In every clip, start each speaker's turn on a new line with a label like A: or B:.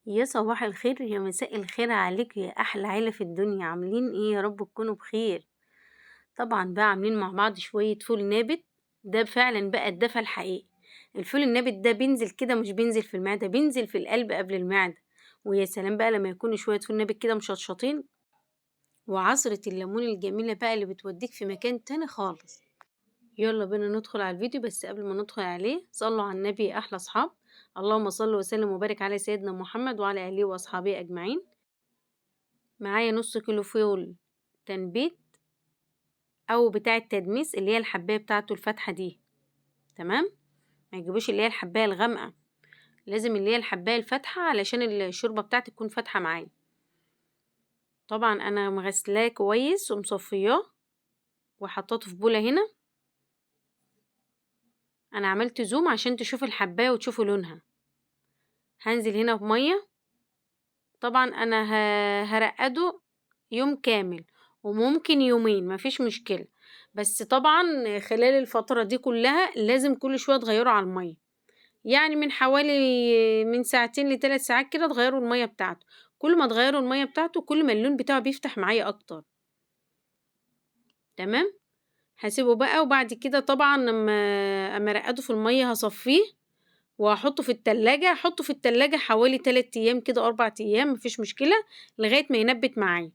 A: يا صباح الخير يا مساء الخير عليك يا احلى عيله في الدنيا. عاملين ايه؟ يا رب تكونوا بخير. طبعا بقى عاملين مع بعض شوية فول نابت، ده فعلا بقى الدفى الحقيقي. الفول النابت ده بينزل كده، مش بينزل في المعدة، بينزل في القلب قبل المعدة. ويا سلام بقى لما يكونوا شوية فول نابت كده مشطشطين، وعصره الليمون الجميلة بقى اللي بتوديك في مكان تاني خالص. يلا بينا ندخل على الفيديو، بس قبل ما ندخل عليه صلوا على النبي يا احلى اصحاب. اللهم صل وسلم وبارك على سيدنا محمد وعلى اهله واصحابه اجمعين. معايا نص كيلو فول تنبيت او بتاع التدميس اللي هي الحبايه بتاعته الفاتحة دي، تمام؟ ما تجيبوش اللي هي الحبايه الغامقه، لازم اللي هي الحبايه الفاتحة علشان الشوربة بتاعتي تكون فاتحة معايا. طبعا انا مغسلاه كويس ومصفياه وحطيته في بوله هنا. انا عملت زوم عشان تشوف الحبايه وتشوفوا لونها. هنزل هنا بميه، طبعا انا هرقده يوم كامل وممكن يومين، مفيش مشكلة، بس طبعا خلال الفترة دي كلها لازم كل شوية تغيره على المية، يعني من حوالي من ساعتين لثلاث ساعات كده تغيروا المية بتاعته. كل ما تغيروا المية بتاعته كل ما اللون بتاعه بيفتح معايا اكتر، تمام؟ هسيبه بقى، وبعد كده طبعا لما اما ارقده في المية هصفيه وهحطه في التلاجة. هحطه في التلاجة حوالي 3 ايام كده، 4 ايام، مفيش مشكلة، لغاية ما ينبت معايا.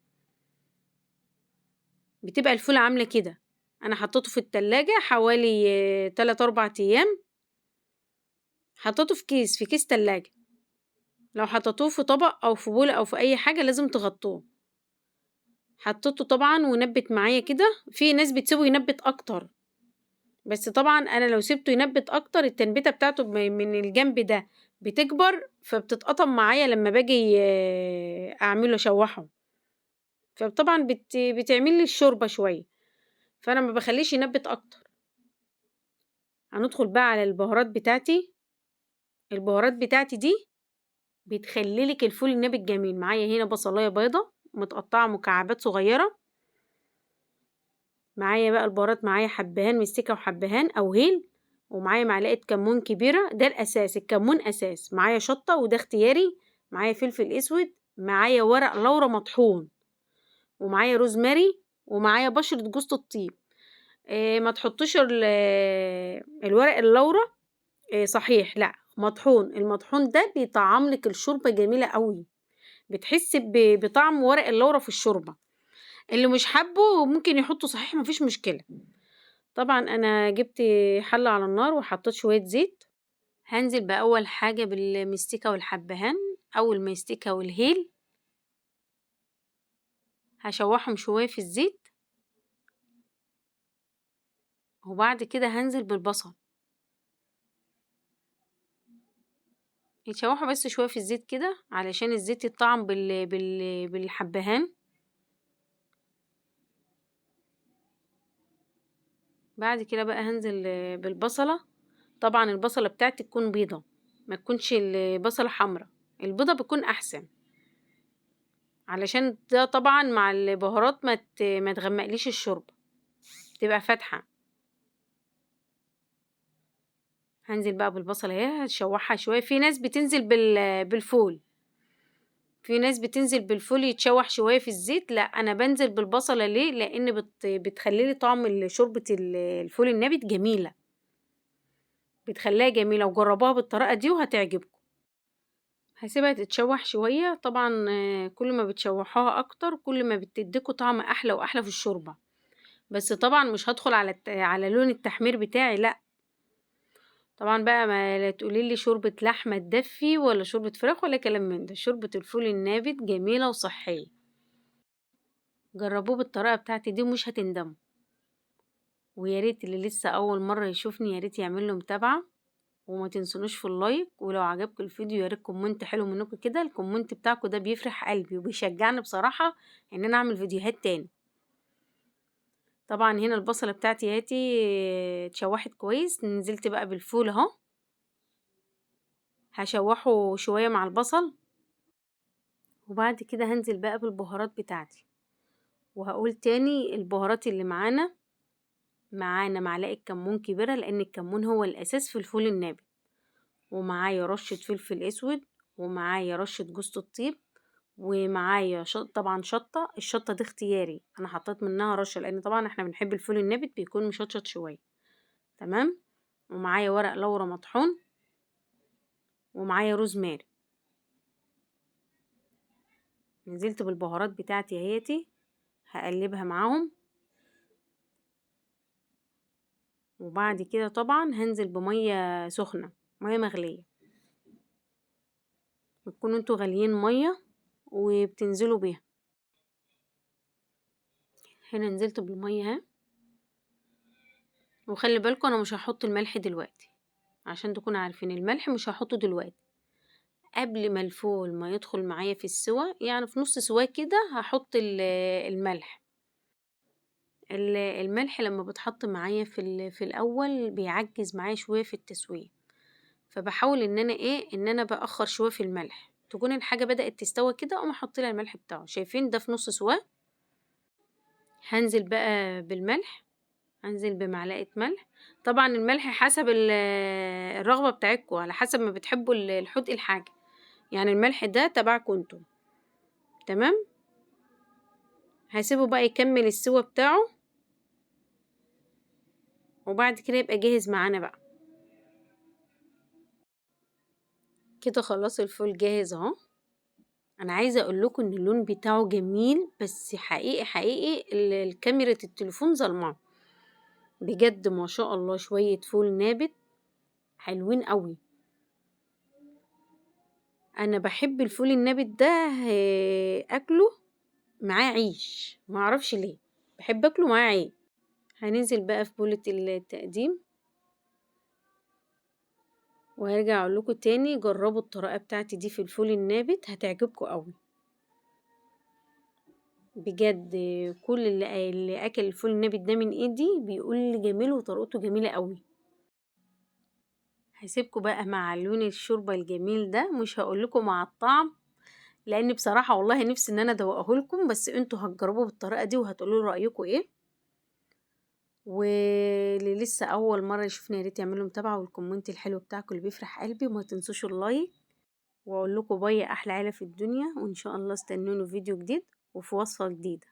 A: بتبقى الفولة عاملة كده. انا حطيته في التلاجة حوالي 3 4 ايام، حطيته في كيس، في كيس تلاجة. لو حطيتوه في طبق او في بولة او في اي حاجة لازم تغطوه. حطيته طبعا ونبت معايا كده. في ناس بتسيبه ينبت اكتر، بس طبعا انا لو سبته ينبت اكتر التنبته بتاعته من الجنب ده بتكبر، فبتتقطم معايا لما باجي اعمله اشوحه، فطبعا بتعمل لي الشوربة شوية، فانا ما بخليش ينبت اكتر. هندخل بقى على البهارات بتاعتي. البهارات بتاعتي دي بتخلي لك الفول النابت جميل. معايا هنا بصلايه بيضة متقطعه مكعبات صغيرة. معايا بقى البهارات، معايا حبهان مستكه وحبهان او هيل، ومعايا معلقه كمون كبيرة، ده الاساس، الكمون اساس. معايا شطه وده اختياري، معايا فلفل اسود، معايا ورق لورا مطحون، ومعايا روزماري، ومعايا بشره جوز الطيب. ما تحطوش الورق اللورا، صحيح، لا مطحون. المطحون ده بيطعم لك الشوربة جميلة قوي، بتحس بطعم ورق اللورا في الشوربة. اللي مش حابة ممكن يحطه صحيح، مفيش مشكلة. طبعا انا جبت حله على النار وحطيت شوية زيت. هنزل باول حاجة بالمستكه والحبهان او المستكه والهيل، هشوحهم شوية في الزيت، وبعد كده هنزل بالبصل. يتشوحوا بس شوية في الزيت كده علشان الزيت يطعم بالحبهان. بعد كده بقى هنزل بالبصله. طبعا البصله بتاعتي تكون بيضة، ما تكونش البصله حمراء، البيضة بتكون احسن علشان ده طبعا مع البهارات ما تغمقليش الشوربة، تبقى فاتحة. هنزل بقى بالبصله اهي، هشوحها شوية. في ناس بتنزل بالفول، في ناس بتنزل بالفول يتشوح شوية في الزيت. لا انا بنزل بالبصله. ليه؟ لان بتخلي لي طعم شوربة الفول النابت جميلة، بتخليها جميلة. وجربوها بالطريقة دي وهتعجبكم. هسيبها تتشوح شوية. طبعا كل ما بتشوحوها اكتر كل ما بتديكوا طعم احلى واحلى في الشوربة. بس طبعا مش هدخل على لون التحمير بتاعي، لا. طبعا بقى ما لا تقولي لي شوربة لحمه تدفي ولا شوربة فراخ ولا كلام من ده. شوربة الفول النابت جميلة وصحية، جربوه بالطريقة بتاعتي دي ومش هتندموا. ويا ريت اللي لسه اول مرة يشوفني يا ريت يعمل له متابعه، وما تنسونوش في ال like. ولو عجبكم الفيديو يا ريت comment حلو منكم كده، ال comment بتاعكم ده بيفرح قلبي وبيشجعني بصراحة ان انا اعمل فيديوهات تاني. طبعا هنا البصله بتاعتي هاتي اتشوحت كويس. نزلت بقى بالفول اهو، هشوحه شوية مع البصل، وبعد كده هنزل بقى بالبهارات بتاعتي. وهقول تاني البهارات اللي معانا، معانا معلقه كمون كبيرة لان الكمون هو الاساس في الفول النابت، ومعايا رشه فلفل اسود، ومعايا رشة جوز الطيب، ومعايا طبعا شطة. الشطة دي اختياري، انا حطيت منها رشة لان طبعا احنا بنحب الفول النابت بيكون مشطشط شوية. تمام. ومعايا ورق لورا مطحون، ومعايا روزماري. نزلت بالبهارات بتاعتي اهيتي، هقلبها معاهم. وبعد كده طبعا هنزل بمية سخنة، مية مغلية، بتكونوا انتوا غاليين مية وبتنزلوا بيها. هنا نزلت بالمية اهي. وخلي بالكم انا مش هحط الملح دلوقتي عشان تكونوا عارفين، الملح مش هحطه دلوقتي، قبل ما الفول ما يدخل معايا في السوا، يعني في نص سواه كده هحط الملح. الملح لما بتحط معايا في الاول بيعجز معايا شوية في التسوية، فبحاول ان انا ايه، ان انا باخر شوية في الملح، تكون الحاجة بدات تستوى كده اقوم احط لها الملح بتاعه. شايفين ده في نص سواه. هنزل بقى بالملح، هنزل بمعلقه ملح. طبعا الملح حسب الرغبة بتاعتكم، على حسب ما بتحبوا الحدق الحاجة، يعني الملح ده تبعكم انتم. تمام. هسيبه بقى يكمل السوا بتاعه، وبعد كده يبقى جاهز معانا بقى. كده خلاص الفول جاهز اهو. انا عايزه اقول لكم ان اللون بتاعه جميل، بس حقيقي حقيقي الكاميرا التليفون ظلمه بجد، ما شاء الله. شوية فول نابت حلوين قوي. انا بحب الفول النابت ده، اكله معاه عيش، ما اعرفش ليه بحب اكله معاه عيش. هننزل بقى في بولة التقديم، وهرجع اقول لكم تاني جربوا الطريقة بتاعتي دي في الفول النابت، هتعجبكم قوي بجد. كل اللي اكل الفول النابت ده من ايدي بيقول لي جميل وطريقته جميلة قوي. هسيبكم بقى مع لون الشوربة الجميل ده، مش هقول لكم مع الطعم لان بصراحة والله نفسي ان انا ادوقه لكم، بس انتوا هتجربوه بالطريقة دي وهتقولوا لي رايكم ايه. واللي لسه اول مرة يشوفني يا ريت يعملوا متابعه، وال comment الحلو بتاعكم اللي بيفرح قلبي، وما تنسوش ال like. واقول لكم bye احلى عيله في الدنيا، وان شاء الله استنوني في فيديو جديد وفي وصفه جديدة.